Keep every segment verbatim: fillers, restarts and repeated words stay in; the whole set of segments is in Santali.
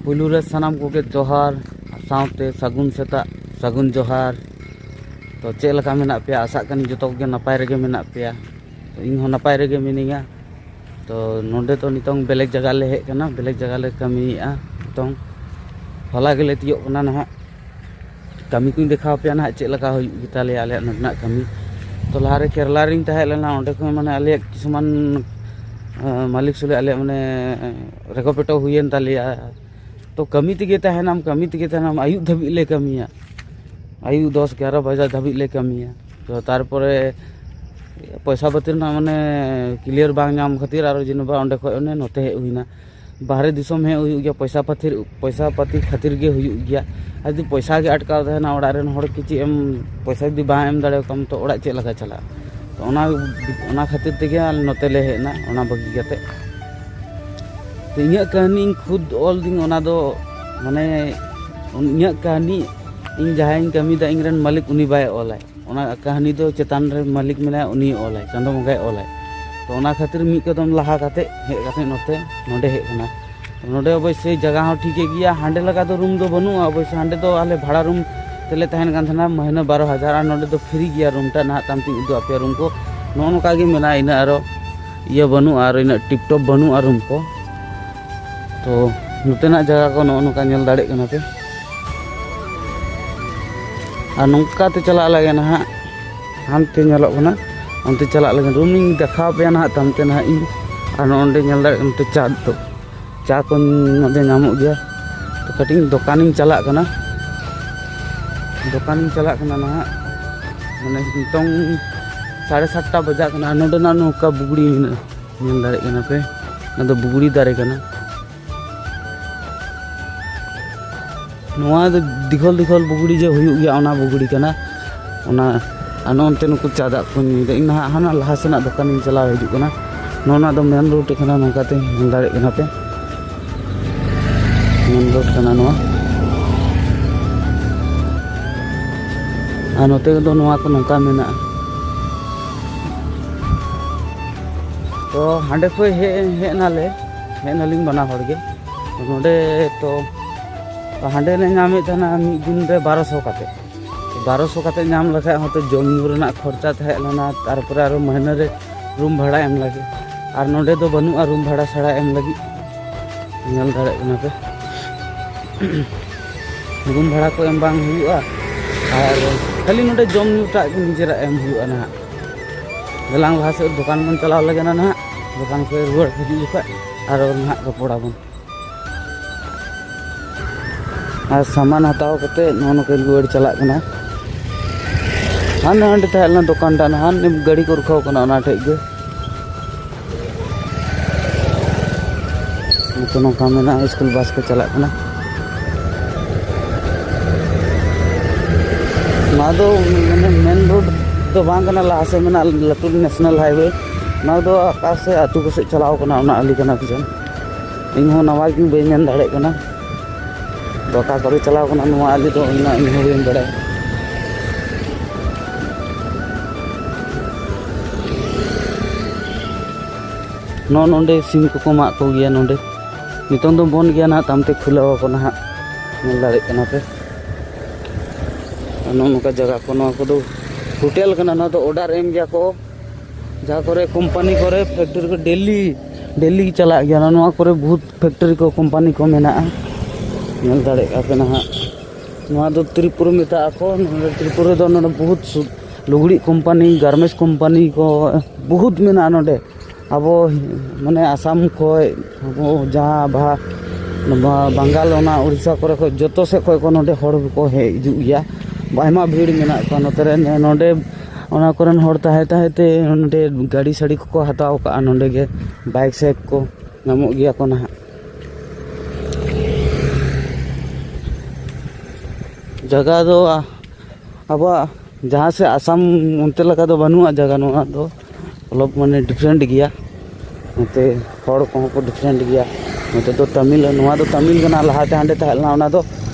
ᱯᱩᱭᱞᱩ ᱨᱮ ᱥᱟᱱᱟᱢ ᱠᱚᱜᱮ ᱡᱚᱦᱟᱨ, ᱥᱟᱶᱛᱮ ᱥᱟᱹᱜᱩᱱ ᱥᱮᱛᱟᱜ, ᱥᱟᱹᱜᱩᱱ ᱡᱚᱦᱟᱨ᱾ ᱛᱚ, ᱪᱮᱫ ᱞᱮᱠᱟ ᱢᱮᱱᱟᱜ ᱯᱮᱭᱟ? ᱟᱥᱟᱜ ᱠᱟᱹᱱᱟᱹᱧ ᱡᱚᱛᱚ ᱠᱚᱜᱮ ᱱᱟᱯᱟᱭ ᱨᱮᱜᱮ ᱢᱮᱱᱟᱜ ᱯᱮᱭᱟ᱾ ᱛᱚ, ᱤᱧ ᱦᱚᱸ ᱱᱟᱯᱟᱭ ᱨᱮᱜᱮ ᱢᱤᱱᱟᱹᱧᱟ᱾ ᱛᱚ, ᱱᱚᱸᱰᱮ ᱫᱚ ᱱᱤᱛᱚᱝ ᱵᱮᱞᱮᱠ ᱡᱟᱭᱜᱟ ᱞᱮ ᱦᱮᱡ ᱟᱠᱟᱱᱟ, ᱵᱮᱞᱮᱠ ᱡᱟᱭᱜᱟ ᱞᱮ ᱠᱟᱹᱢᱤᱭᱮᱫᱼᱟ᱾ ᱱᱤᱛᱚᱝ ᱦᱚᱞᱟ ᱜᱮᱞᱮ ᱛᱤᱭᱳᱜ ᱠᱟᱱᱟ ᱱᱟᱦᱟᱜ᱾ ᱠᱟᱹᱢᱤ ᱠᱚᱧ ᱫᱮᱠᱷᱟᱣ ᱟᱯᱮᱭᱟ ᱱᱟᱦᱟᱜ, ᱪᱮᱫ ᱞᱮᱠᱟ ᱦᱩᱭᱩᱜ ᱜᱮᱛᱟᱞᱮᱭᱟ ᱟᱞᱮᱭᱟᱜ ᱱᱚᱸᱰᱮᱱᱟᱜ ᱠᱟᱹᱢᱤ᱾ ᱛᱚ, ᱞᱟᱦᱟᱨᱮ ᱠᱮᱨᱞᱟ ᱨᱤᱧ ᱛᱟᱦᱮᱸ ᱞᱮᱱᱟ, ᱚᱸᱰᱮ ᱠᱷᱚᱱ ᱢᱟᱱᱮ ᱟᱞᱮᱭᱟᱜ ᱠᱤᱪᱷᱩᱢᱟᱱ, ᱟᱸ, ᱢᱟᱹᱞᱤᱠ ᱥᱚᱞᱮ ᱟᱞᱮᱭᱟᱜ ᱢᱟᱱᱮ ᱨᱮᱠᱚ ᱯᱮᱴᱚ ᱦᱩᱭᱮᱱ ᱛᱟᱞᱮᱭᱟ᱾ ᱛᱚ, ᱠᱟᱹᱢᱤ ᱛᱮᱜᱮ ᱛᱟᱦᱮᱱᱟᱢ, ᱠᱟᱹᱢᱤ ᱛᱮᱜᱮ ᱛᱟᱦᱮᱱᱟᱢ, ᱟᱹᱭᱩᱵ ᱫᱷᱟᱹᱵᱤᱡ ᱞᱮ ᱠᱟᱹᱢᱤᱭᱟ, ᱟᱹᱭᱩᱵ ᱫᱚᱥ ᱮᱜᱟᱨᱚ ᱵᱟᱡᱟ ᱫᱷᱟᱹᱵᱤᱡ ᱞᱮ ᱠᱟᱹᱢᱤᱭᱟ᱾ ᱛᱚ, ᱛᱟᱨᱯᱚᱨᱮ ᱯᱚᱭᱥᱟ ᱯᱟᱹᱛᱤ ᱨᱮᱱᱟᱜ ᱢᱟᱱᱮ ᱠᱞᱤᱭᱟᱨ ᱵᱟᱝ ᱧᱟᱢ ᱠᱷᱟᱹᱛᱤᱨ ᱟᱨᱚ ᱡᱮᱱᱚ ᱵᱟ ᱚᱸᱰᱮ ᱠᱷᱚᱡ ᱚᱱᱮ ᱱᱚᱛᱮ ᱦᱮᱡ ᱦᱩᱭᱱᱟ᱾ ᱵᱟᱦᱨᱮ ᱫᱤᱥᱚᱢ ᱦᱮᱡ ᱦᱩᱭᱩᱜ ᱜᱮᱭᱟ, ᱯᱚᱭᱥᱟ ᱯᱟᱹᱛᱤ, ᱯᱚᱭᱥᱟ ᱯᱟᱹᱛᱤ ᱠᱷᱟᱹᱛᱤᱨ ᱜᱮ ᱦᱩᱭᱩᱜ ᱜᱮᱭᱟ᱾ ᱟᱨ ᱡᱩᱫᱤ ᱯᱚᱭᱥᱟ ᱜᱮ ᱟᱴᱠᱟᱣ ᱛᱟᱦᱮᱱᱟ, ᱚᱲᱟᱜ ᱨᱮᱱ ᱦᱚᱲ ᱠᱤ ᱪᱮᱫ ᱮᱢ, ᱯᱚᱭᱥᱟ ᱡᱩᱫᱤ ᱵᱟᱝ ᱮᱢ ᱫᱟᱲᱮᱭᱟᱠᱚᱣᱟᱢ, ᱛᱚ ᱚᱲᱟᱜ ᱪᱮᱫ ᱞᱮᱠᱟ ᱪᱟᱞᱟᱜᱼᱟ? ᱛᱚ ᱚᱱᱟ, ᱚᱱᱟ ᱠᱷᱟᱹᱛᱤᱨ ᱛᱮᱜᱮ ᱟᱞᱮ ᱱᱚᱛᱮ ᱞᱮ ᱦᱮᱡ ᱮᱱᱟ, ᱚᱱᱟ ᱵᱟᱹᱜᱤ ᱠᱟᱛᱮ᱾ ᱛᱚ ᱤᱧᱟᱹᱜ ᱠᱟᱹᱦᱱᱤ ᱤᱧ ᱠᱷᱩᱫ ᱚᱞ ᱫᱤᱧ, ᱚᱱᱟ ᱫᱚ ᱢᱟᱱᱮ ᱤᱧᱟᱹᱜ ᱠᱟᱹᱦᱱᱤ, ᱤᱧ ᱡᱟᱦᱟᱸᱭᱤᱧ ᱠᱟᱹᱢᱤᱭᱮᱫᱟ, ᱤᱧ ᱨᱮᱱ ᱢᱟᱹᱞᱤᱠ ᱩᱱᱤ ᱵᱟᱭ ᱚᱞᱟᱭ᱾ ᱚᱱᱟ ᱠᱟᱹᱦᱱᱤ ᱫᱚ ᱪᱮᱛᱟᱱ ᱨᱮ ᱢᱟᱹᱞᱤᱠ ᱢᱮᱱᱟᱭᱟ, ᱩᱱᱤᱭ ᱚᱞᱟᱭ, ᱪᱟᱸᱫᱚ ᱵᱚᱸᱜᱟᱭ ᱚᱞᱟᱭ᱾ ᱛᱚ ᱚᱱᱟ ᱠᱷᱟᱹᱛᱤᱨ ᱢᱤᱫ ᱠᱚᱫᱚᱢ ᱞᱟᱦᱟ ᱠᱟᱛᱮ ᱦᱮᱡ ᱠᱟᱛᱮ ᱱᱚᱛᱮ, ᱱᱚᱰᱮ ᱦᱮᱡ ᱠᱟᱱᱟ᱾ ᱱᱚᱰᱮ ᱚᱵᱚᱥᱥᱳᱭ ᱡᱟᱭᱜᱟ ᱦᱚᱸ ᱴᱷᱤᱠ ᱜᱮᱭᱟ, ᱦᱟᱸᱰᱮ ᱞᱮᱠᱟ ᱫᱚ ᱨᱩᱢ ᱫᱚ ᱵᱟᱹᱱᱩᱜᱼᱟ᱾ ᱚᱵᱚᱥᱥᱳᱭ ᱦᱟᱸᱰᱮ ᱫᱚ ᱟᱞᱮ ᱵᱷᱟᱲᱟ ᱨᱩᱢ ᱛᱮᱞᱮ ᱛᱟᱦᱮᱱ ᱠᱟᱱ ᱛᱟᱦᱮᱱᱟ ᱢᱟᱹᱦᱱᱟᱹ ᱵᱟᱨᱚ ᱦᱟᱡᱟᱨ, ᱟᱨ ᱱᱚᱰᱮ ᱫᱚ ᱯᱷᱨᱤ ᱜᱮᱭᱟ ᱨᱩᱢ ᱴᱟᱜ᱾ ᱱᱟᱦᱟᱜ ᱛᱟᱢᱛᱤᱧ ᱩᱫᱩᱜ ᱟᱯᱮᱭᱟ ᱨᱩᱢ ᱠᱚ᱾ ᱱᱚᱜᱼᱚ ᱱᱚᱝᱠᱟ ᱜᱮ ᱢᱮᱱᱟᱜᱼᱟ, ᱤᱱᱟᱹᱜ ᱟᱨᱚ ᱤᱭᱟᱹ ᱵᱟᱹᱱᱩᱜᱼᱟ, ᱟᱨᱚ ᱤᱱᱟᱹᱜ ᱴᱤᱯᱴᱚᱯ ᱵᱟᱹᱱᱩᱜᱼᱟ ᱨᱩᱢ ᱠᱚ᱾ ᱛᱚ ᱱᱚᱛᱮᱱᱟᱜ ᱡᱟᱭᱜᱟ ᱠᱚ ᱱᱚᱜᱼᱚ ᱱᱚᱝᱠᱟ ᱧᱮᱞ ᱫᱟᱲᱮᱭᱟᱜ ᱠᱟᱱᱟ ᱯᱮ᱾ ᱟᱨ ᱱᱚᱝᱠᱟ ᱛᱮ ᱪᱟᱞᱟᱜ ᱞᱟᱹᱜᱤᱫ ᱱᱟᱦᱟᱜ ᱦᱟᱱᱛᱮ ᱧᱮᱞᱚᱜ ᱠᱟᱱᱟ, ᱚᱱᱛᱮ ᱪᱟᱞᱟᱜ ᱞᱟᱹᱜᱤᱫ ᱨᱩᱢ ᱤᱧ ᱫᱮᱠᱷᱟᱣ ᱟᱯᱮᱭᱟ ᱱᱟᱦᱟᱜ ᱛᱟᱢᱛᱮ ᱱᱟᱦᱟᱜ ᱤᱧ᱾ ᱟᱨ ᱱᱚᱜᱼᱚ ᱱᱚᱸᱰᱮ ᱧᱮᱞ ᱫᱟᱲᱮᱭᱟᱜ ᱠᱟᱱᱟ ᱱᱚᱛᱮ ᱪᱟ ᱫᱚ, ᱪᱟ ᱠᱚ ᱱᱚᱸᱰᱮ ᱧᱟᱢᱚᱜ ᱜᱮᱭᱟ᱾ ᱛᱚ ᱠᱟᱹᱴᱤᱡ ᱤᱧ ᱫᱚᱠᱟᱱᱤᱧ ᱪᱟᱞᱟᱜ ᱠᱟᱱᱟ, ᱫᱚᱠᱟᱱᱤᱧ ᱪᱟᱞᱟᱜ ᱠᱟᱱᱟ ᱱᱟᱦᱟᱜ᱾ ᱢᱟᱱᱮ ᱱᱤᱛᱚᱝ ᱥᱟᱲᱮ ᱥᱟᱛᱴᱟ ᱵᱟᱡᱟᱜ ᱠᱟᱱᱟ᱾ ᱟᱨ ᱱᱚᱸᱰᱮᱱᱟᱜ ᱱᱚᱝᱠᱟ ᱵᱩᱜᱲᱤ ᱢᱮᱱᱟᱜᱼᱟ, ᱧᱮᱞ ᱫᱟᱲᱮᱭᱟᱜ ᱠᱟᱱᱟ ᱯᱮ, ᱚᱱᱟ ᱫᱚ ᱵᱩᱜᱲᱤ ᱫᱟᱨᱮ ᱠᱟᱱᱟ᱾ ᱱᱚᱣᱟ ᱫᱚ ᱫᱤᱜᱷᱚᱞ ᱫᱤᱜᱷᱚᱞ ᱵᱩᱜᱲᱤ ᱡᱮ ᱦᱩᱭᱩᱜ ᱜᱮᱭᱟ, ᱚᱱᱟ ᱵᱩᱜᱲᱤ ᱠᱟᱱᱟ᱾ ᱚᱱᱟ ᱟᱨ ᱱᱚᱜᱼᱚ ᱱᱚᱱᱛᱮ ᱱᱩᱠᱩ ᱪᱟ ᱫᱟᱜ ᱠᱚ ᱧᱩᱭᱮᱫᱟ᱾ ᱤᱧ ᱱᱟᱦᱟᱜ ᱦᱟᱱᱟ ᱞᱟᱦᱟ ᱥᱮᱱᱟᱜ ᱫᱚᱠᱟᱱᱤᱧ ᱪᱟᱞᱟᱣ ᱦᱤᱡᱩᱜ ᱠᱟᱱᱟ᱾ ᱱᱚᱣᱟ ᱫᱚ ᱢᱮᱱ ᱨᱳᱰ ᱠᱟᱱᱟ, ᱱᱚᱝᱠᱟᱛᱮ ᱧᱮᱞ ᱫᱟᱲᱮᱭᱟᱜ ᱠᱟᱱᱟ ᱯᱮ, ᱢᱮᱱ ᱨᱳᱰ ᱠᱟᱱᱟ ᱱᱚᱣᱟ᱾ ᱟᱨ ᱱᱚᱛᱮ ᱫᱚ ᱱᱚᱣᱟ ᱠᱚ ᱱᱚᱝᱠᱟ ᱢᱮᱱᱟᱜᱼᱟ᱾ ᱛᱚ ᱦᱟᱸᱰᱮ ᱠᱷᱚᱡ ᱦᱮᱡ ᱦᱮᱡ ᱱᱟᱞᱮ, ᱦᱮᱡ ᱱᱟᱞᱤᱧ ᱵᱟᱱᱟ ᱦᱚᱲ ᱜᱮ ᱱᱚᱰᱮ᱾ ᱛᱚ ᱦᱟᱸᱰᱮ ᱞᱮ ᱧᱟᱢᱮᱫ ᱛᱟᱦᱮᱱᱟ ᱢᱤᱫ ᱫᱤᱱ ᱨᱮ ᱵᱟᱨᱚᱥᱚ ᱠᱟᱛᱮ᱾ ᱵᱟᱨᱚᱥᱚ ᱠᱟᱛᱮ ᱧᱟᱢ ᱞᱮᱠᱷᱟᱡ ᱦᱚᱸᱛᱚ ᱡᱚᱢ ᱧᱩ ᱨᱮᱱᱟᱜ ᱠᱷᱚᱨᱪᱟ ᱛᱟᱦᱮᱸ ᱞᱮᱱᱟ, ᱛᱟᱨᱯᱚᱨᱮ ᱟᱨᱚ ᱢᱟᱹᱦᱱᱟᱹ ᱨᱮ ᱨᱩᱢ ᱵᱷᱟᱲᱟ ᱮᱢ ᱞᱟᱹᱜᱤᱫ᱾ ᱟᱨ ᱱᱚᱰᱮ ᱫᱚ ᱵᱟᱹᱱᱩᱜᱼᱟ ᱨᱩᱢ ᱵᱷᱟᱲᱟ ᱥᱟᱲᱟ ᱮᱢ ᱞᱟᱹᱜᱤᱫ, ᱧᱮᱞ ᱫᱟᱲᱮᱭᱟᱜ ᱠᱟᱱᱟ ᱯᱮ᱾ ᱨᱩᱢ ᱵᱷᱟᱲᱟ ᱠᱚ ᱮᱢ ᱵᱟᱝ ᱦᱩᱭᱩᱜᱼᱟ, ᱟᱨ ᱠᱷᱟᱹᱞᱤ ᱱᱚᱰᱮ ᱡᱚᱢ ᱧᱩ ᱴᱟᱜ ᱜᱮ ᱱᱤᱡᱮᱨᱟᱜ ᱮᱢ ᱦᱩᱭᱩᱜᱼᱟ ᱱᱟᱦᱟᱜ᱾ ᱫᱮᱞᱟᱝ ᱞᱟᱦᱟ ᱥᱮᱫ ᱫᱚᱠᱟᱱ ᱵᱚᱱ ᱪᱟᱞᱟᱣ ᱞᱮᱜᱮ ᱱᱟᱦᱟᱜ, ᱫᱚᱠᱟᱱ ᱠᱷᱚᱱ ᱨᱩᱣᱟᱹᱲ ᱦᱤᱡᱩᱜ ᱡᱚᱠᱷᱚᱱ ᱟᱨᱚ ᱱᱟᱦᱟᱜ ᱨᱚᱯᱚᱲᱟᱵᱚᱱ᱾ ᱟᱨ ᱥᱟᱢᱟᱱ ᱦᱟᱛᱟᱣ ᱠᱟᱛᱮ ᱱᱚᱜᱼᱚ ᱱᱚᱝᱠᱟ ᱨᱩᱣᱟᱹᱲ ᱪᱟᱞᱟᱜ ᱠᱟᱱᱟ᱾ ᱦᱟᱱᱮ ᱦᱟᱸᱰᱮ ᱛᱟᱦᱮᱸ ᱞᱮᱱᱟ ᱫᱚᱠᱟᱱ ᱴᱟᱜ, ᱦᱟᱱᱮ ᱜᱟᱹᱰᱤ ᱠᱚ ᱨᱩᱠᱷᱟᱹᱣ ᱠᱟᱱᱟ ᱚᱱᱟ ᱴᱷᱮᱡ ᱜᱮ᱾ ᱱᱤᱛᱚᱜ ᱱᱚᱝᱠᱟ ᱢᱮᱱᱟᱜᱼᱟ, ᱥᱠᱩᱞ ᱵᱟᱥ ᱠᱚ ᱪᱟᱞᱟᱜ ᱠᱟᱱᱟ᱾ ᱱᱚᱣᱟ ᱫᱚ ᱢᱟᱱᱮ ᱢᱮᱱ ᱨᱳᱰ ᱫᱚ ᱵᱟᱝ ᱠᱟᱱᱟ, ᱞᱟᱦᱟ ᱥᱮᱫ ᱢᱮᱱᱟᱜᱼᱟ ᱞᱟᱹᱴᱩ ᱱᱮᱥᱱᱟᱞ ᱦᱟᱭᱣᱮ᱾ ᱱᱚᱣᱟ ᱫᱚ ᱚᱠᱟ ᱥᱮᱫ ᱟᱹᱛᱩ ᱠᱚ ᱥᱮᱫ ᱪᱟᱞᱟᱣ ᱠᱟᱱᱟ, ᱚᱱᱟ ᱟᱹᱞᱤ ᱠᱟᱱᱟ ᱠᱚ ᱪᱚᱝ᱾ ᱤᱧ ᱦᱚᱸ ᱱᱟᱣᱟ ᱜᱤᱧ, ᱵᱟᱹᱧ ᱢᱮᱱ ᱫᱟᱲᱮᱭᱟᱜ ᱠᱟᱱᱟ᱾ ᱟᱫᱚ ᱚᱠᱟ ᱠᱚᱨᱮ ᱪᱟᱞᱟᱣ ᱠᱟᱱᱟ ᱱᱚᱣᱟ ᱟᱹᱞᱤ ᱫᱚ ᱤᱧ ᱦᱚᱸ ᱵᱟᱹᱧ ᱵᱟᱲᱟᱭᱟ᱾ ᱱᱚᱜᱼᱚ ᱱᱚᱰᱮ ᱥᱤᱢ ᱠᱚᱠᱚ ᱢᱟᱜ ᱠᱚᱜᱮᱭᱟ ᱱᱚᱰᱮ᱾ ᱱᱤᱛᱚᱝ ᱫᱚ ᱵᱚᱱᱫᱽ ᱜᱮᱭᱟ ᱱᱟᱦᱟᱜ, ᱛᱟᱭᱚᱢ ᱛᱮ ᱠᱷᱩᱞᱟᱹᱣ ᱟᱠᱚ ᱱᱟᱦᱟᱜ, ᱧᱮᱞ ᱫᱟᱲᱮᱭᱟᱜ ᱠᱟᱱᱟ ᱯᱮ᱾ ᱱᱚᱜᱼᱚ ᱱᱚᱝᱠᱟ ᱡᱟᱭᱜᱟ ᱠᱚ, ᱱᱚᱣᱟ ᱠᱚᱫᱚ ᱦᱳᱴᱮᱞ ᱠᱟᱱᱟ᱾ ᱱᱚᱣᱟ ᱫᱚ ᱚᱰᱟᱨ ᱮᱢ ᱜᱮᱭᱟ ᱠᱚ, ᱡᱟᱦᱟᱸ ᱠᱚᱨᱮ ᱠᱳᱢᱯᱟᱱᱤ ᱠᱚᱨᱮ ᱯᱷᱮᱠᱴᱨᱤ ᱠᱚ ᱰᱮᱞᱤ ᱰᱮᱞᱤ ᱪᱟᱞᱟᱜ ᱜᱮᱭᱟ᱾ ᱱᱚᱣᱟ ᱠᱚᱨᱮ ᱵᱚᱦᱩᱛ ᱯᱷᱮᱠᱴᱨᱤ ᱠᱚ, ᱠᱳᱢᱯᱟᱱᱤ ᱠᱚ ᱢᱮᱱᱟᱜᱼᱟ, ᱧᱮᱞ ᱫᱟᱲᱮᱭᱟᱜ ᱠᱟᱱᱟ ᱯᱮ ᱱᱟᱦᱟᱜ᱾ ᱱᱚᱣᱟ ᱫᱚ ᱛᱨᱤᱯᱩᱨ ᱢᱮᱛᱟᱜᱼᱟ ᱠᱚ᱾ ᱱᱚᱰᱮ ᱛᱨᱤᱯᱩᱨ ᱨᱮᱫᱚ ᱱᱚᱰᱮ ᱵᱚᱦᱩᱛ ᱥᱩ- ᱞᱩᱜᱽᱲᱤᱡ ᱠᱳᱢᱯᱟᱱᱤ, ᱜᱟᱨᱢᱮᱱᱴᱥ ᱠᱳᱢᱯᱟᱱᱤ ᱠᱚ ᱵᱚᱦᱩᱛ ᱢᱮᱱᱟᱜᱼᱟ ᱱᱚᱰᱮ᱾ ᱟᱵᱚ ᱢᱟᱱᱮ ᱟᱥᱟᱢ ᱠᱷᱚᱡ, ᱟᱵᱚ ᱡᱟᱦᱟᱸ ᱵᱟᱦᱟ ᱱᱚᱣᱟ ᱵᱟᱝᱜᱟᱞ, ᱚᱱᱟ ᱩᱲᱤᱥᱥᱟ ᱠᱚᱨᱮ ᱠᱷᱚᱡ, ᱡᱚᱛᱚ ᱥᱮᱫ ᱠᱷᱚᱡ ᱠᱚ ᱱᱚᱰᱮ ᱦᱚᱲ ᱠᱚ ᱦᱮᱡ ᱦᱤᱡᱩᱜ ᱜᱮᱭᱟ᱾ ᱟᱭᱢᱟ ᱵᱷᱤᱲ ᱢᱮᱱᱟᱜ ᱠᱚᱣᱟ ᱱᱚᱛᱮ ᱨᱮ᱾ ᱱᱚᱰᱮ ᱚᱱᱟ ᱠᱚᱨᱮᱱ ᱦᱚᱲ ᱛᱟᱦᱮᱸ ᱛᱟᱦᱮᱸ ᱛᱮ ᱱᱚᱰᱮ ᱜᱟᱹᱰᱤ ᱥᱟᱹᱰᱤ ᱠᱚᱠᱚ ᱦᱟᱛᱟᱣ ᱠᱟᱜᱼᱟ᱾ ᱱᱚᱰᱮ ᱜᱮ ᱵᱟᱭᱤᱠ ᱥᱟᱭᱤᱠ ᱠᱚ ᱧᱟᱢᱚᱜ ᱜᱮᱭᱟ ᱠᱚ ᱱᱟᱦᱟᱜ᱾ ᱡᱟᱭᱜᱟ ᱫᱚ ᱟᱵᱚᱣᱟᱜ ᱡᱟᱦᱟᱸ ᱥᱮᱫ ᱟᱥᱟᱢ ᱚᱱᱛᱮ ᱞᱮᱠᱟ ᱫᱚ ᱵᱟᱹᱱᱩᱜᱼᱟ ᱡᱟᱭᱜᱟ᱾ ᱱᱚᱣᱟ ᱫᱚ ᱚᱞᱚᱯ ᱢᱟᱱᱮ ᱰᱤᱯᱷᱟᱨᱮᱱᱴ ᱜᱮᱭᱟ᱾ ᱱᱚᱛᱮ ᱦᱚᱲ ᱠᱚᱦᱚᱸ ᱠᱚ ᱰᱤᱯᱷᱟᱨᱮᱱᱴ ᱜᱮᱭᱟ᱾ ᱱᱚᱛᱮ ᱫᱚ ᱛᱟᱢᱤᱞ, ᱱᱚᱣᱟ ᱫᱚ ᱛᱟᱢᱤᱞ ᱠᱟᱱᱟ, ᱞᱟᱦᱟᱛᱮ ᱦᱟᱸᱰᱮ ᱛᱟᱦᱮᱸ ᱞᱮᱱᱟ, ᱚᱱᱟ ᱫᱚ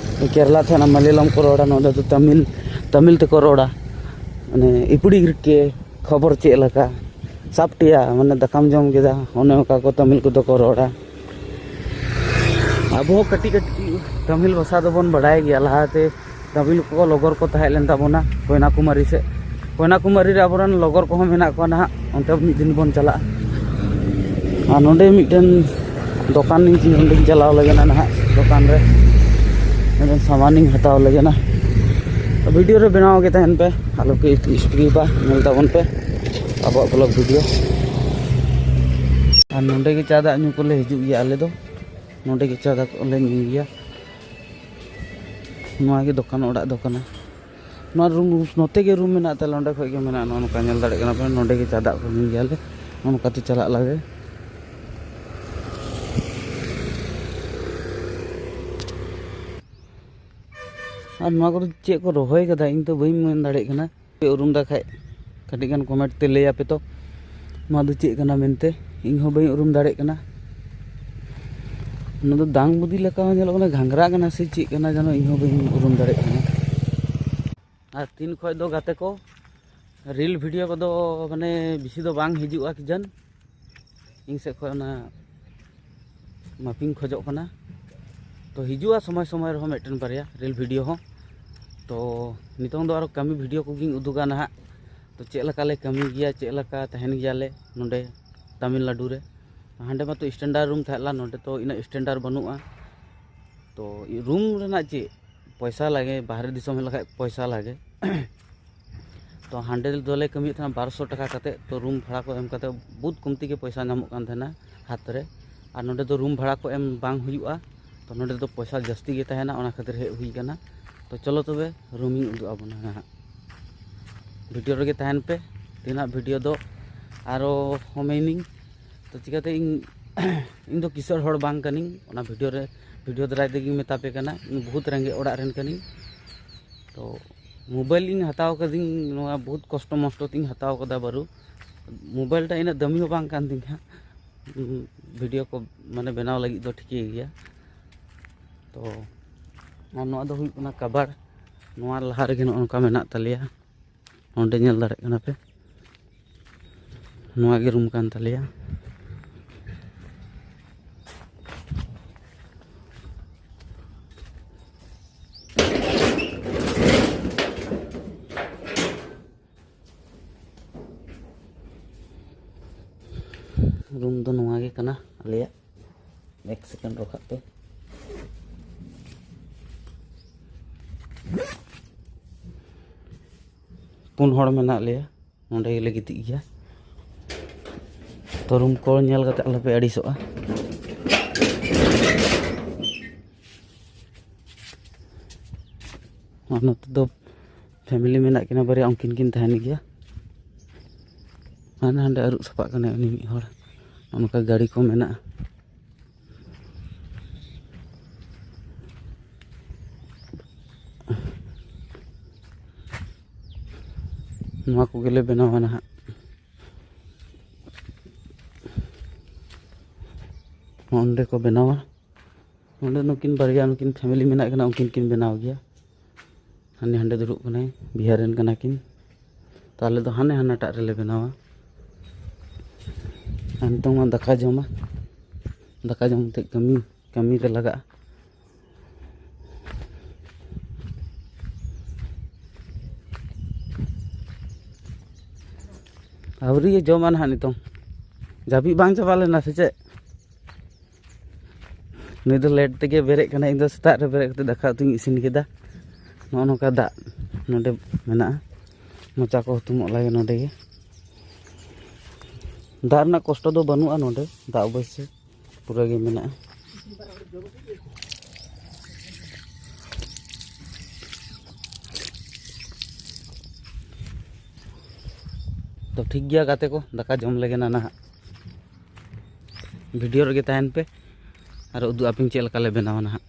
ᱠᱮᱨᱟᱞᱟ ᱛᱟᱦᱮᱸ ᱞᱮᱱᱟ, ᱢᱟᱞᱭᱟᱞᱚᱢ ᱠᱚ ᱨᱚᱲᱟ᱾ ᱱᱚᱰᱮ ᱫᱚ ᱛᱟᱢᱤᱞ, ᱛᱟᱢᱤᱞ ᱛᱮᱠᱚ ᱨᱚᱲᱟ᱾ ᱢᱟᱱᱮ ᱤᱯᱤᱲᱤ ᱜᱤᱨᱠᱮ ᱠᱷᱚᱵᱚᱨ ᱪᱮᱫ ᱞᱮᱠᱟ, ᱥᱟᱯᱴᱤᱭᱟ ᱢᱟᱱᱮ ᱫᱟᱠᱟᱢ ᱡᱚᱢ ᱠᱮᱫᱟ, ᱚᱱᱮ ᱚᱱᱠᱟ ᱠᱚ ᱛᱟᱢᱤᱞ ᱠᱚᱫᱚ ᱠᱚ ᱨᱚᱲᱟ᱾ ᱟᱵᱚ ᱦᱚᱸ ᱠᱟᱹᱴᱤᱡ ᱠᱟᱹᱴᱤᱡ ᱛᱟᱢᱤᱞ ᱵᱷᱟᱥᱟ ᱫᱚᱵᱚᱱ ᱵᱟᱲᱟᱭ ᱜᱮᱭᱟ᱾ ᱞᱟᱦᱟᱛᱮ ᱛᱟᱢᱤᱞ ᱠᱚ ᱞᱚᱜᱚᱨ ᱠᱚ ᱛᱟᱦᱮᱸ ᱞᱮᱱ ᱛᱟᱵᱚᱱᱟ ᱠᱚᱭᱱᱟᱠᱩᱢᱟᱨᱤ ᱥᱮᱫ᱾ ᱠᱚᱭᱱᱟᱠᱩᱢᱟᱨᱤ ᱨᱮ ᱟᱵᱚᱨᱮᱱ ᱞᱚᱜᱚᱨ ᱠᱚᱦᱚᱸ ᱢᱮᱱᱟᱜ ᱠᱚᱣᱟ ᱱᱟᱦᱟᱜ, ᱚᱱᱛᱮ ᱢᱤᱫ ᱫᱤᱱ ᱵᱚᱱ ᱪᱟᱞᱟᱜᱼᱟ᱾ ᱟᱨ ᱱᱚᱰᱮ ᱢᱤᱫᱴᱮᱱ ᱫᱚᱠᱟᱱ ᱤᱧ, ᱱᱚᱰᱮᱧ ᱪᱟᱞᱟᱣ ᱞᱮᱜᱮ ᱱᱟᱦᱟᱜ, ᱫᱚᱠᱟᱱ ᱨᱮ ᱢᱤᱫᱴᱮᱱ ᱥᱟᱢᱟᱱᱤᱧ ᱦᱟᱛᱟᱣ ᱞᱮᱜᱮ ᱱᱟ᱾ ᱵᱷᱤᱰᱤᱭᱳ ᱨᱮ ᱵᱮᱱᱟᱣ ᱜᱮ ᱛᱟᱦᱮᱱ ᱯᱮ, ᱟᱞᱚ ᱯᱮ ᱥᱠᱤᱯᱟ, ᱧᱮᱞ ᱛᱟᱵᱚᱱ ᱯᱮ ᱟᱵᱚᱣᱟᱜ ᱵᱞᱚᱜ ᱵᱷᱤᱰᱤᱭᱳ᱾ ᱟᱨ ᱱᱚᱰᱮ ᱜᱮ ᱪᱟ ᱫᱟᱜ ᱧᱩ ᱠᱚᱞᱮ ᱦᱤᱡᱩᱜ ᱜᱮᱭᱟ ᱟᱞᱮ ᱫᱚ᱾ ᱱᱚᱰᱮ ᱜᱮ ᱪᱟ ᱫᱟᱜ ᱠᱚᱞᱮ ᱧᱩᱭ ᱜᱮᱭᱟ᱾ ᱱᱚᱣᱟ ᱜᱮ ᱫᱚᱠᱟᱱ ᱚᱲᱟᱜ ᱫᱚ ᱠᱟᱱᱟ᱾ ᱱᱚᱣᱟ ᱨᱩᱢ, ᱱᱚᱛᱮ ᱜᱮ ᱨᱩᱢ ᱢᱮᱱᱟᱜ ᱛᱟᱞᱮ, ᱚᱸᱰᱮ ᱠᱷᱚᱡ ᱜᱮ ᱢᱮᱱᱟᱜᱼᱟ᱾ ᱱᱚᱜᱼᱚ ᱱᱚᱝᱠᱟ ᱧᱮᱞ ᱫᱟᱲᱮᱭᱟᱜ ᱠᱟᱱᱟ ᱯᱮ, ᱱᱚᱸᱰᱮ ᱜᱮ ᱪᱟ ᱫᱟᱜ ᱠᱚ ᱧᱩᱭ ᱜᱮᱭᱟᱞᱮ᱾ ᱱᱚᱜᱼᱚ ᱱᱚᱝᱠᱟᱛᱮ ᱪᱟᱞᱟᱜ ᱞᱟᱜᱮ᱾ ᱟᱨ ᱱᱚᱣᱟ ᱠᱚᱫᱚ ᱪᱮᱫ ᱠᱚ ᱨᱚᱦᱚᱭ ᱠᱟᱫᱟ, ᱤᱧ ᱛᱚ ᱵᱟᱹᱧ ᱢᱮᱱ ᱫᱟᱲᱮᱭᱟᱜ ᱠᱟᱱᱟ᱾ ᱯᱮ ᱩᱨᱩᱢ ᱫᱟ ᱠᱷᱟᱡ ᱠᱟᱹᱴᱤᱡ ᱜᱟᱱ ᱠᱚᱢᱮᱱᱴ ᱛᱮ ᱞᱟᱹᱭ ᱟᱯᱮ ᱛᱚ, ᱱᱚᱣᱟ ᱫᱚ ᱪᱮᱫ ᱠᱟᱱᱟ ᱢᱮᱱᱛᱮ, ᱤᱧ ᱦᱚᱸ ᱵᱟᱹᱧ ᱩᱨᱩᱢ ᱫᱟᱲᱮᱭᱟᱜ ᱠᱟᱱᱟ᱾ ᱚᱱᱟ ᱫᱚ ᱫᱟᱝ ᱵᱩᱫᱤ ᱞᱮᱠᱟ ᱦᱚᱸ ᱧᱮᱞᱚᱜ ᱠᱟᱱᱟ, ᱜᱷᱟᱸᱜᱽᱨᱟ ᱠᱟᱱᱟ ᱥᱮ ᱪᱮᱫ ᱠᱟᱱᱟ ᱡᱮᱱᱚ, ᱤᱧ ᱦᱚᱸ ᱵᱟᱹᱧ ᱩᱨᱩᱢ ᱫᱟᱲᱮᱭᱟᱜ ᱠᱟᱱᱟ᱾ ᱟᱨ ᱛᱤᱱ ᱠᱷᱚᱡ ᱫᱚ ᱜᱟᱛᱮ ᱠᱚ, ᱨᱤᱞ ᱵᱷᱤᱰᱤᱭᱳ ᱠᱚᱫᱚ ᱢᱟᱱᱮ ᱵᱮᱥᱤ ᱫᱚ ᱵᱟᱝ ᱦᱤᱡᱩᱜᱼᱟ ᱠᱤ ᱡᱟᱱ, ᱤᱧ ᱥᱮᱫ ᱠᱷᱚᱡ ᱚᱱᱟ ᱢᱟᱯᱤᱧ ᱠᱷᱚᱡᱚᱜ ᱠᱟᱱᱟ᱾ ᱛᱚ ᱦᱤᱡᱩᱜᱼᱟ ᱥᱚᱢᱚᱭ ᱥᱚᱢᱚᱭ ᱨᱮᱦᱚᱸ ᱢᱤᱫᱴᱮᱱ ᱵᱟᱨᱭᱟ ᱨᱤᱞ ᱵᱷᱤᱰᱤᱭᱳ ᱦᱚᱸ᱾ ᱛᱚ ᱱᱤᱛᱚᱝ ᱫᱚ ᱟᱨᱚ ᱠᱟᱹᱢᱤ ᱵᱷᱤᱰᱤᱭᱳ ᱠᱚᱜᱮᱧ ᱩᱫᱩᱜᱟ ᱱᱟᱦᱟᱜ᱾ ᱛᱚ ᱪᱮᱫ ᱞᱮᱠᱟ ᱞᱮ ᱠᱟᱹᱢᱤ ᱜᱮᱭᱟ, ᱪᱮᱫ ᱞᱮᱠᱟ ᱛᱟᱦᱮᱱ ᱜᱮᱭᱟᱞᱮ ᱱᱚᱰᱮ ᱛᱟᱢᱤᱞᱱᱟᱰᱩ ᱨᱮ᱾ ᱦᱟᱸᱰᱮ ᱢᱟᱛᱚ ᱥᱴᱮᱱᱰᱟᱨᱰ ᱨᱩᱢ ᱛᱟᱦᱮᱸ ᱞᱮᱱᱟ, ᱱᱚᱰᱮ ᱛᱚ ᱤᱱᱟᱹᱜ ᱥᱴᱮᱱᱰᱟᱨᱰ ᱵᱟᱹᱱᱩᱜᱼᱟ᱾ ᱛᱚ ᱨᱩᱢ ᱨᱮᱱᱟᱜ ᱪᱮᱫ ᱯᱚᱭᱥᱟ ᱞᱟᱜᱮ, ᱵᱟᱦᱨᱮ ᱫᱤᱥᱚᱢ ᱦᱮᱡ ᱞᱮᱠᱷᱟᱡ ᱯᱚᱭᱥᱟ ᱞᱟᱜᱮ᱾ ᱛᱚ ᱦᱟᱸᱰᱮ ᱫᱚᱞᱮ ᱠᱟᱹᱢᱤᱭᱮᱫ ᱛᱟᱦᱮᱱᱟ ᱵᱟᱨᱚᱥᱚ ᱴᱟᱠᱟ ᱠᱟᱛᱮᱫ᱾ ᱛᱚ ᱨᱩᱢ ᱵᱷᱟᱲᱟ ᱠᱚ ᱮᱢ ᱠᱟᱛᱮᱫ ᱵᱚᱦᱩᱛ ᱠᱚᱢᱛᱤ ᱜᱮ ᱯᱚᱭᱥᱟ ᱧᱟᱢᱚᱜ ᱠᱟᱱ ᱛᱟᱦᱮᱱᱟ ᱦᱟᱛ ᱨᱮ᱾ ᱟᱨ ᱱᱚᱰᱮ ᱫᱚ ᱨᱩᱢ ᱵᱷᱟᱲᱟ ᱠᱚ ᱮᱢ ᱵᱟᱝ ᱦᱩᱭᱩᱜᱼᱟ, ᱛᱚ ᱱᱚᱰᱮ ᱫᱚ ᱯᱚᱭᱥᱟ ᱡᱟᱹᱥᱛᱤ ᱜᱮ ᱛᱟᱦᱮᱱᱟ, ᱚᱱᱟ ᱠᱷᱟᱹᱛᱤᱨ ᱦᱮᱡ ᱦᱩᱭ ᱠᱟᱱᱟ᱾ ᱛᱚ ᱪᱚᱞᱚ ᱛᱚᱵᱮ ᱨᱩᱢ ᱤᱧ ᱩᱫᱩᱜ ᱟᱵᱚᱱᱟ ᱱᱟᱦᱟᱜ, ᱵᱷᱤᱰᱤᱭᱳ ᱨᱮᱜᱮ ᱛᱟᱦᱮᱱ ᱯᱮ᱾ ᱛᱮᱦᱮᱧᱟᱜ ᱵᱷᱤᱰᱤᱭᱳ ᱫᱚ ᱟᱨᱚ ᱦᱚᱢᱮᱱᱤᱧ, ᱛᱚ ᱪᱤᱠᱟᱹᱛᱮ ᱤᱧ ᱤᱧ ᱫᱚ ᱠᱤᱥᱟᱹᱬ ᱦᱚᱲ ᱵᱟᱝ ᱠᱟᱹᱱᱟᱹᱧ, ᱚᱱᱟ ᱵᱷᱤᱰᱤᱭᱳ ᱨᱮ, ᱵᱷᱤᱰᱤᱭᱳ ᱫᱟᱨᱟᱭ ᱛᱮᱜᱮᱧ ᱢᱮᱛᱟ ᱯᱮ ᱠᱟᱱᱟ᱾ ᱤᱧ ᱵᱚᱦᱩᱛ ᱨᱮᱸᱜᱮᱡ ᱚᱲᱟᱜ ᱨᱮᱱ ᱠᱟᱹᱱᱟᱹᱧ᱾ ᱛᱚ ᱢᱳᱵᱟᱭᱤᱞ ᱤᱧ ᱦᱟᱛᱟᱣ ᱠᱟᱹᱫᱤᱧ, ᱱᱚᱣᱟ ᱵᱚᱦᱩᱛ ᱠᱚᱥᱴᱚ ᱢᱚᱥᱴᱚ ᱛᱤᱧ ᱦᱟᱛᱟᱣ ᱠᱟᱫᱟ ᱵᱟᱹᱨᱩ᱾ ᱢᱳᱵᱟᱭᱤᱞ ᱴᱟᱜ ᱤᱱᱟᱹᱜ ᱫᱟᱹᱢᱤ ᱦᱚᱸ ᱵᱟᱝ ᱠᱟᱱ ᱛᱤᱧᱟ ᱵᱷᱤᱰᱤᱭᱳ ᱠᱚ ᱢᱟᱱᱮ ᱵᱮᱱᱟᱣ ᱞᱟᱹᱜᱤᱫ ᱫᱚ ᱴᱷᱤᱠᱟᱹᱭ ᱜᱮᱭᱟ᱾ ᱛᱚ ᱟᱨ ᱱᱚᱣᱟ ᱫᱚ ᱦᱩᱭᱩᱜ ᱠᱟᱱᱟ ᱠᱟᱵᱟᱲ, ᱱᱚᱣᱟ ᱞᱟᱦᱟ ᱨᱮᱜᱮ ᱱᱚᱜᱼᱚ ᱱᱚᱝᱠᱟ ᱢᱮᱱᱟᱜ ᱛᱟᱞᱮᱭᱟ᱾ ᱚᱸᱰᱮ ᱧᱮᱞ ᱫᱟᱲᱮᱭᱟᱜ ᱠᱟᱱᱟ ᱯᱮ, ᱱᱚᱣᱟ ᱜᱮ ᱨᱩᱢ ᱠᱟᱱ ᱛᱟᱞᱮᱭᱟ᱾ ᱨᱩᱢ ᱫᱚ ᱱᱚᱣᱟ ᱜᱮ ᱠᱟᱱᱟ ᱟᱞᱮᱭᱟᱜ᱾ ᱮᱠ ᱥᱮᱠᱮᱱᱰ ᱨᱚᱠᱷᱟᱜ ᱯᱮ᱾ ᱯᱩᱱ ᱦᱚᱲ ᱢᱮᱱᱟᱜ ᱞᱮᱭᱟ, ᱱᱚᱸᱰᱮ ᱜᱮᱞᱮ ᱜᱤᱛᱤᱡ ᱜᱮᱭᱟ᱾ ᱛᱚ ᱨᱩᱢ ᱠᱚ ᱧᱮᱞ ᱠᱟᱛᱮ ᱟᱞᱚᱯᱮ ᱟᱹᱲᱤᱥᱚᱜᱼᱟ᱾ ᱟᱨ ᱱᱚᱛᱮ ᱫᱚ ᱯᱷᱮᱢᱮᱞᱤ ᱢᱮᱱᱟᱜ ᱠᱤᱱᱟ ᱵᱟᱨᱭᱟ, ᱩᱱᱠᱤᱱ ᱠᱤᱱ ᱛᱟᱦᱮᱱ ᱜᱮᱭᱟ᱾ ᱦᱟᱱᱮ ᱦᱟᱸᱰᱮ ᱟᱹᱨᱩᱵ ᱥᱟᱯᱷᱟᱜ ᱠᱟᱱᱟᱭ ᱩᱱᱤ ᱢᱤᱫ ᱦᱚᱲ᱾ ᱱᱚᱜᱼᱚ ᱱᱚᱝᱠᱟ ᱜᱟᱹᱰᱤ ᱠᱚ ᱢᱮᱱᱟᱜᱼᱟ᱾ ᱱᱚᱣᱟ ᱠᱚᱜᱮᱞᱮ ᱵᱮᱱᱟᱣᱟ ᱱᱟᱦᱟᱜ᱾ ᱱᱚᱸᱰᱮ ᱠᱚ ᱵᱮᱱᱟᱣᱟ᱾ ᱱᱚᱸᱰᱮ ᱱᱩᱠᱤᱱ ᱵᱟᱨᱭᱟ, ᱱᱩᱠᱤᱱ ᱯᱷᱮᱢᱮᱞᱤ ᱢᱮᱱᱟᱜ ᱠᱤᱱᱟ, ᱩᱱᱠᱤᱱ ᱠᱤᱱ ᱵᱮᱱᱟᱣ ᱜᱮᱭᱟ᱾ ᱦᱟᱱᱮ ᱦᱟᱸᱰᱮ ᱫᱩᱲᱩᱵ ᱠᱟᱱᱟᱭ, ᱵᱤᱦᱟᱨ ᱨᱮᱱ ᱠᱟᱱᱟ ᱠᱤᱱ᱾ ᱛᱚ ᱟᱞᱮ ᱫᱚ ᱦᱟᱱᱮ ᱦᱟᱱᱟᱴᱟᱜ ᱨᱮᱞᱮ ᱵᱮᱱᱟᱣᱟ᱾ ᱟᱨ ᱱᱤᱛᱚᱝ ᱢᱟ ᱫᱟᱠᱟ ᱡᱚᱢᱟ, ᱫᱟᱠᱟ ᱡᱚᱢ ᱠᱟᱛᱮ ᱠᱟᱹᱢᱤ, ᱠᱟᱹᱢᱤ ᱨᱮ ᱞᱟᱜᱟᱜᱼᱟ᱾ ᱟᱹᱣᱨᱤ ᱡᱚᱢᱟ ᱱᱟᱦᱟᱜ ᱱᱤᱛᱚᱝ᱾ ᱡᱟᱹᱯᱤᱫ ᱵᱟᱝ ᱪᱟᱵᱟ ᱞᱮᱱᱟ ᱥᱮ ᱪᱮᱫ? ᱱᱩᱭ ᱫᱚ ᱞᱮᱴ ᱛᱮᱜᱮ ᱵᱮᱨᱮᱫ ᱠᱟᱱᱟ᱾ ᱤᱧ ᱫᱚ ᱥᱮᱛᱟᱜ ᱨᱮ ᱵᱮᱨᱮᱫ ᱠᱟᱛᱮ ᱫᱟᱠᱟ ᱩᱛᱩᱧ ᱤᱥᱤᱱ ᱠᱮᱫᱟ᱾ ᱱᱚᱜᱼᱚ ᱱᱚᱝᱠᱟ ᱫᱟᱜ ᱱᱚᱰᱮ ᱢᱮᱱᱟᱜᱼᱟ᱾ ᱢᱚᱪᱟ ᱠᱚ ᱦᱩᱛᱩᱢᱚᱜ ᱞᱟᱹᱜᱤᱫ ᱱᱚᱰᱮ ᱜᱮ᱾ ᱫᱟᱜ ᱨᱮᱱᱟᱜ ᱠᱚᱥᱴᱚ ᱫᱚ ᱵᱟᱹᱱᱩᱜᱼᱟ ᱱᱚᱰᱮ, ᱫᱟᱜ ᱚᱵᱚᱥᱥᱳᱭ ᱯᱩᱨᱟᱹ ᱜᱮ ᱢᱮᱱᱟᱜᱼᱟ᱾ ᱛᱚ ᱴᱷᱤᱠ ᱜᱮᱭᱟ ᱜᱟᱛᱮ ᱠᱚ, ᱫᱟᱠᱟ ᱡᱚᱢ ᱞᱮᱜᱮ ᱱᱟ ᱱᱟᱦᱟᱜ᱾ ᱵᱷᱤᱰᱤᱭᱳ ᱨᱮᱜᱮ ᱛᱟᱦᱮᱱ ᱯᱮ, ᱟᱨ ᱩᱫᱩᱜ ᱟᱯᱮᱧ ᱪᱮᱫ ᱞᱮᱠᱟ ᱞᱮ ᱵᱮᱱᱟᱣᱟ ᱱᱟᱦᱟᱜ᱾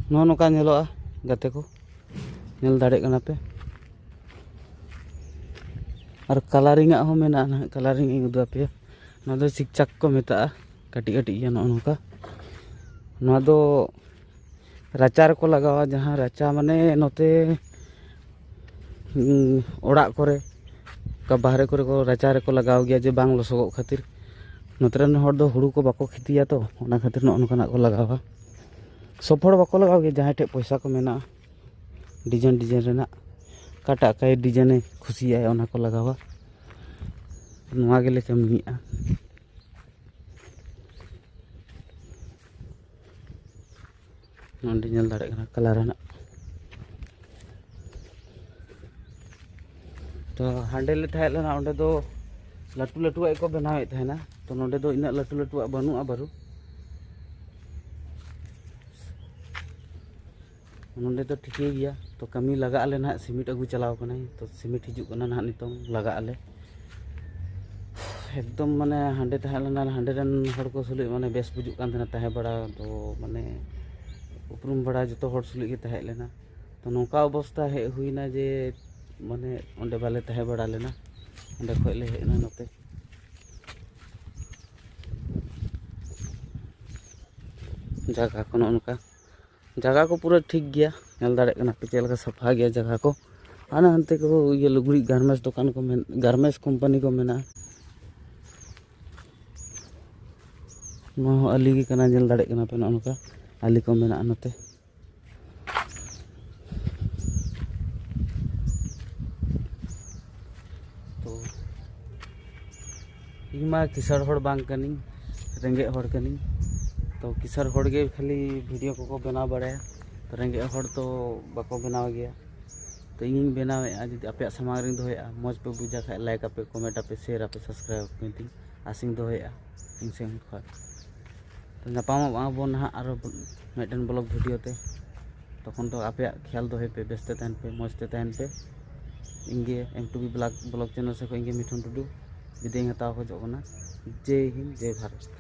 ᱱᱚᱜᱼᱚ ᱱᱚᱝᱠᱟ ᱧᱮᱞᱚᱜᱼᱟ ᱜᱟᱛᱮ ᱠᱚ, ᱧᱮᱞ ᱫᱟᱲᱮᱭᱟᱜ ᱠᱟᱱᱟ ᱯᱮ᱾ ᱟᱨ ᱠᱟᱞᱟᱨᱤᱝ ᱟᱜ ᱦᱚᱸ ᱢᱮᱱᱟᱜᱼᱟ ᱱᱟᱦᱟᱜ, ᱠᱟᱞᱟᱨᱤᱝ ᱤᱧ ᱩᱫᱩᱜ ᱟᱯᱮᱭᱟ᱾ ᱱᱚᱣᱟ ᱫᱚ ᱪᱤᱠᱪᱟᱠ ᱠᱚ ᱢᱮᱛᱟᱜᱼᱟ, ᱠᱟᱹᱴᱤᱡ ᱠᱟᱹᱴᱤᱡ ᱜᱮᱭᱟ ᱱᱚᱜᱼᱚ ᱱᱚᱝᱠᱟ᱾ ᱱᱚᱣᱟ ᱫᱚ ᱨᱟᱪᱟ ᱨᱮᱠᱚ ᱞᱟᱜᱟᱣᱟ, ᱡᱟᱦᱟᱸ ᱨᱟᱪᱟ ᱢᱟᱱᱮ ᱱᱚᱛᱮ, ᱩᱸ, ᱚᱲᱟᱜ ᱠᱚᱨᱮ, ᱚᱠᱟ ᱵᱟᱦᱨᱮ ᱠᱚᱨᱮ ᱠᱚ ᱨᱟᱪᱟ ᱨᱮᱠᱚ ᱞᱟᱜᱟᱣ ᱜᱮᱭᱟ ᱡᱮ ᱵᱟᱝ ᱞᱚᱥᱚᱜᱚᱜ ᱠᱷᱟᱹᱛᱤᱨ᱾ ᱱᱚᱛᱮ ᱨᱮᱱ ᱦᱚᱲ ᱫᱚ ᱦᱩᱲᱩ ᱠᱚ ᱵᱟᱠᱚ ᱠᱷᱮᱛᱤᱭᱟ ᱛᱚ, ᱚᱱᱟ ᱠᱷᱟᱹᱛᱤᱨ ᱱᱚᱜᱼᱚ ᱱᱚᱝᱠᱟᱱᱟᱜ ᱠᱚ ᱞᱟᱜᱟᱣᱟ᱾ ᱥᱚᱵ ᱦᱚᱲ ᱵᱟᱠᱚ ᱞᱟᱜᱟᱣ ᱜᱮᱭᱟ, ᱡᱟᱦᱟᱸᱭ ᱴᱷᱮᱡ ᱯᱚᱭᱥᱟ ᱠᱚ ᱢᱮᱱᱟᱜᱼᱟ᱾ ᱰᱤᱡᱟᱭᱤᱱ ᱰᱤᱡᱟᱭᱤᱱ ᱨᱮᱱᱟᱜ᱾ ᱚᱠᱟᱴᱟᱜ ᱚᱠᱟᱭ ᱰᱤᱡᱟᱭᱤᱱᱮ ᱠᱩᱥᱤᱭᱟᱜᱼᱟ, ᱚᱱᱟ ᱠᱚ ᱞᱟᱜᱟᱣᱟ᱾ ᱱᱚᱣᱟ ᱜᱮᱞᱮ ᱠᱟᱹᱢᱤᱭᱮᱫᱼᱟ᱾ ᱱᱚᱸᱰᱮ ᱧᱮᱞ ᱫᱟᱲᱮᱭᱟᱜ ᱠᱟᱱᱟ ᱠᱟᱞᱟᱨ ᱨᱮᱱᱟᱜ᱾ ᱛᱚ ᱦᱟᱸᱰᱮ ᱞᱮ ᱛᱟᱦᱮᱸ ᱞᱮᱱᱟ, ᱚᱸᱰᱮ ᱫᱚ ᱞᱟᱹᱴᱩ ᱞᱟᱹᱴᱩᱣᱟᱜ ᱜᱮᱠᱚ ᱵᱮᱱᱟᱣᱮᱫ ᱛᱟᱦᱮᱱᱟ᱾ ᱛᱚ ᱱᱚᱸᱰᱮ ᱫᱚ ᱤᱱᱟᱹᱜ ᱞᱟᱹᱴᱩ ᱞᱟᱹᱴᱩᱣᱟᱜ ᱵᱟᱹᱱᱩᱜᱼᱟ ᱵᱟᱹᱨᱩ᱾ ᱱᱚᱸᱰᱮ ᱫᱚ ᱴᱷᱤᱠᱟᱹᱭ ᱜᱮᱭᱟ᱾ ᱛᱚ ᱠᱟᱹᱢᱤ ᱞᱟᱜᱟᱜ ᱟᱞᱮ ᱱᱟᱦᱟᱜ, ᱥᱤᱢᱤᱴ ᱟᱹᱜᱩ ᱪᱟᱞᱟᱣ ᱠᱟᱱᱟᱭ᱾ ᱛᱚ ᱥᱤᱢᱤᱴ ᱦᱤᱡᱩᱜ ᱠᱟᱱᱟ ᱱᱟᱦᱟᱜ, ᱱᱤᱛᱚᱝ ᱞᱟᱜᱟᱜ ᱟᱞᱮ᱾ ᱮᱠᱫᱚᱢ ᱢᱟᱱᱮ ᱦᱟᱸᱰᱮ ᱛᱟᱦᱮᱸ ᱞᱮᱱᱟ, ᱦᱟᱸᱰᱮ ᱨᱮᱱ ᱦᱚᱲ ᱠᱚ ᱥᱩᱞᱩᱡ ᱢᱟᱱᱮ ᱵᱮᱥ ᱵᱩᱡᱩᱜ ᱠᱟᱱ ᱛᱟᱦᱮᱱᱟ ᱛᱟᱦᱮᱸ ᱵᱟᱲᱟ ᱫᱚ, ᱢᱟᱱᱮ ᱩᱯᱨᱩᱢ ᱵᱟᱲᱟ ᱡᱚᱛᱚ ᱦᱚᱲ ᱥᱩᱞᱩᱡ ᱜᱮ ᱛᱟᱦᱮᱸ ᱞᱮᱱᱟ᱾ ᱛᱚ ᱱᱚᱝᱠᱟ ᱚᱵᱚᱥᱛᱟ ᱦᱮᱡ ᱦᱩᱭᱱᱟ ᱡᱮ ᱢᱟᱱᱮ ᱚᱸᱰᱮ ᱵᱟᱞᱮ ᱛᱟᱦᱮᱸ ᱵᱟᱲᱟ ᱞᱮᱱᱟ, ᱚᱸᱰᱮ ᱠᱷᱚᱡ ᱞᱮ ᱦᱮᱡ ᱮᱱᱟ ᱱᱚᱛᱮ᱾ ᱡᱟᱭᱜᱟ ᱠᱚ ᱱᱚᱜᱼᱚ ᱱᱚᱝᱠᱟ, ᱡᱟᱭᱜᱟ ᱠᱚ ᱯᱩᱨᱟᱹ ᱴᱷᱤᱠ ᱜᱮᱭᱟ, ᱧᱮᱞ ᱫᱟᱲᱮᱭᱟᱜ ᱠᱟᱱᱟ ᱯᱮ ᱪᱮᱫ ᱞᱮᱠᱟ ᱥᱟᱯᱷᱟ ᱜᱮᱭᱟ ᱡᱟᱭᱜᱟ ᱠᱚ᱾ ᱦᱟᱱᱟ ᱦᱟᱱᱛᱮ ᱠᱚ ᱤᱭᱟᱹ ᱞᱩᱜᱽᱲᱤᱡ ᱜᱟᱨᱢᱮᱱᱴᱥ ᱫᱚᱠᱟᱱ ᱠᱚ ᱢᱮᱱ, ᱜᱟᱨᱢᱮᱱᱴᱥ ᱠᱳᱢᱯᱟᱱᱤ ᱠᱚ ᱢᱮᱱᱟᱜᱼᱟ᱾ ᱱᱚᱣᱟ ᱦᱚᱸ ᱟᱹᱞᱤ ᱜᱮ ᱠᱟᱱᱟ, ᱧᱮᱞ ᱫᱟᱲᱮᱭᱟᱜ ᱠᱟᱱᱟ ᱯᱮ ᱱᱚᱜᱼᱚ ᱱᱚᱝᱠᱟ ᱟᱹᱞᱤ ᱠᱚ ᱢᱮᱱᱟᱜᱼᱟ ᱱᱚᱛᱮ᱾ ᱛᱚ ᱤᱧ ᱢᱟ ᱠᱤᱥᱟᱹᱬ ᱦᱚᱲ ᱵᱟᱝ ᱠᱟᱹᱱᱟᱹᱧ, ᱨᱮᱸᱜᱮᱡ ᱦᱚᱲ ᱠᱟᱹᱱᱟᱹᱧ᱾ ᱛᱚ ᱠᱤᱥᱟᱹᱬ ᱦᱚᱲ ᱜᱮ ᱠᱷᱟᱹᱞᱤ ᱵᱷᱤᱰᱤᱭᱳ ᱠᱚᱠᱚ ᱵᱮᱱᱟᱣ ᱵᱟᱲᱟᱭᱟ, ᱛᱚ ᱨᱮᱸᱜᱮᱡ ᱦᱚᱲ ᱛᱚ ᱵᱟᱠᱚ ᱵᱮᱱᱟᱣ ᱜᱮᱭᱟ᱾ ᱛᱚ ᱤᱧᱤᱧ ᱵᱮᱱᱟᱣᱮᱫᱼᱟ, ᱡᱩᱫᱤ ᱟᱯᱮᱭᱟᱜ ᱥᱟᱢᱟᱝ ᱨᱤᱧ ᱫᱚᱦᱚᱭᱮᱫᱼᱟ, ᱢᱚᱡᱽ ᱯᱮ ᱵᱩᱡᱟ ᱠᱷᱟᱡ ᱞᱟᱭᱤᱠ ᱟᱯᱮ, ᱠᱚᱢᱮᱱᱴ ᱟᱯᱮ, ᱥᱮᱭᱟᱨ ᱟᱯᱮ, ᱥᱟᱵᱥᱠᱨᱟᱭᱤᱵ ᱟᱯᱮ ᱢᱮᱱᱛᱮ ᱟᱥᱤᱧ ᱫᱚᱦᱚᱭᱮᱫᱼᱟ ᱤᱧ ᱥᱮᱱ ᱠᱷᱚᱱ᱾ ᱛᱚ ᱧᱟᱯᱟᱢᱚᱜ ᱟᱵᱚᱱ ᱱᱟᱦᱟᱜ ᱟᱨᱚ ᱢᱤᱫᱴᱮᱱ ᱵᱞᱚᱜ ᱵᱷᱤᱰᱤᱭᱳ ᱛᱮ᱾ ᱛᱚᱠᱷᱚᱱ ᱫᱚ ᱟᱯᱮᱭᱟᱜ ᱠᱷᱮᱭᱟᱞ ᱫᱚᱦᱚᱭ ᱯᱮ, ᱵᱮᱥ ᱛᱮ ᱛᱟᱦᱮᱱ ᱯᱮ, ᱢᱚᱡᱽ ᱛᱮ ᱛᱟᱦᱮᱱ ᱯᱮ᱾ ᱤᱧ ᱜᱮ M two B blog, blog channel ᱥᱮᱫ ᱠᱷᱚᱱ ᱤᱧ ᱜᱮ ᱢᱤᱴᱷᱩᱱ ᱴᱩᱰᱩ ᱵᱤᱫᱟᱹᱭ ᱤᱧ ᱦᱟᱛᱟᱣ ᱠᱷᱚᱡᱚᱜ ᱠᱟᱱᱟ᱾ ᱡᱮᱭ ᱦᱤᱱᱫ, ᱡᱮᱭ ᱵᱷᱟᱨᱚᱛ᱾